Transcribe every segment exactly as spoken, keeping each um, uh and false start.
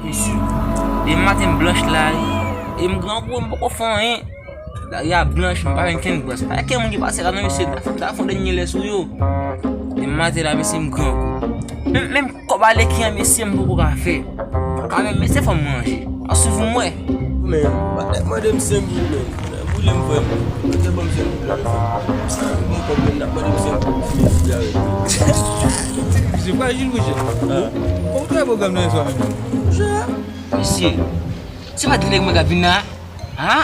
Mesye, demen maten m blanch la, e m grangou, m poko fè anyen. Lari a blanch, m pa jwenn kenn brans. Pa gen moun ki pase la non, mesye, m ta fè, m ta fè yon dènye lè sou yo. Demen maten la, mesye, m grangou. Menm, menm kòb ale ki an, mesye, m poko ka fè. Pa ka menm, mesye, fò m manje. An swiv mwen. Men, pa t ap mande m senk goud, men. Boule m, frè m. Mwen te ban m senk goud la, frè m. Mwen kòb, men, n ap mande m senk goud pou fimen sigarèt. Se frajil, monchè. Kòman w twouve pwogram nan yè swa menm? Monchè, mesye, se pa de nèg mwen k ap vin la? Ha?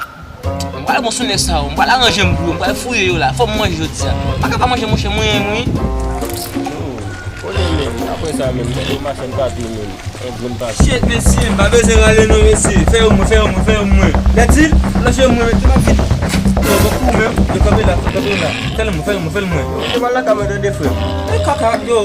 Mwen pral bon sou nèg sa yo. Mwen pral aranje m pou yo. Mwen pral fouye yo la. Fò m manje jodi a. Pa ka pa manje, monchè, mwen, wi. Konnen menm, apre sa menm, gade machann papye menm, yon grenn papye. Shit, mesye, m pa bezwen rale non, mesye. Fè yo mwen, fè yo mwen, fè yo mwen. Bètil, lòche mwen, men, te m ap vin. Yo, bon kou menm, yo kanpe la, yo kanpe la. Fè l mwen, fè l mwen, fè l mwen. Yo te mal la ka mwen tande, frè. E kaka, yo.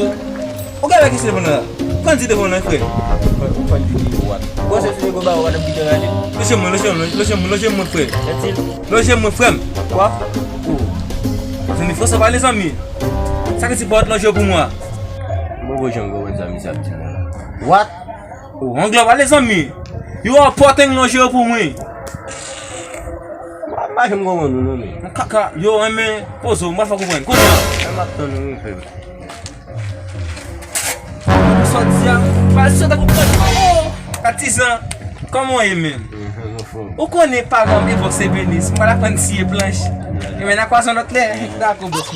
Ou gade ki se devan la. Pran di devan la, frè. Ou pran di devan la. Bon, se sou nego ba, ou gade ki te rale. Lòche mwen, lòche mwen, lòche mwen, lòche mwen, frè. Bètil. Lòche mwen, frè m. Kwa? Oh. Zanmi, fò sa pale, zanmi. Sa ki ti pòt lonje pou mwen? Mwen bon jan konprann sa misye ap di mwen la. What? Oh, anglè pale zanmi. You are putting lonje pou mwen. Mwen pa janm konprann ou non men. Kaka, yo, enben, poze w, mwen fè konprann. Kounye a. Mwen ap tann ou, frè. Sòti a, pa sòti a pou pran. Oh! Katizan, kòman w ye menm? Ou konnen paran m e bòs ebenis, mwen la konn siye planch. Enben, n a kwaze yon lòt lè. Dakò, bòs.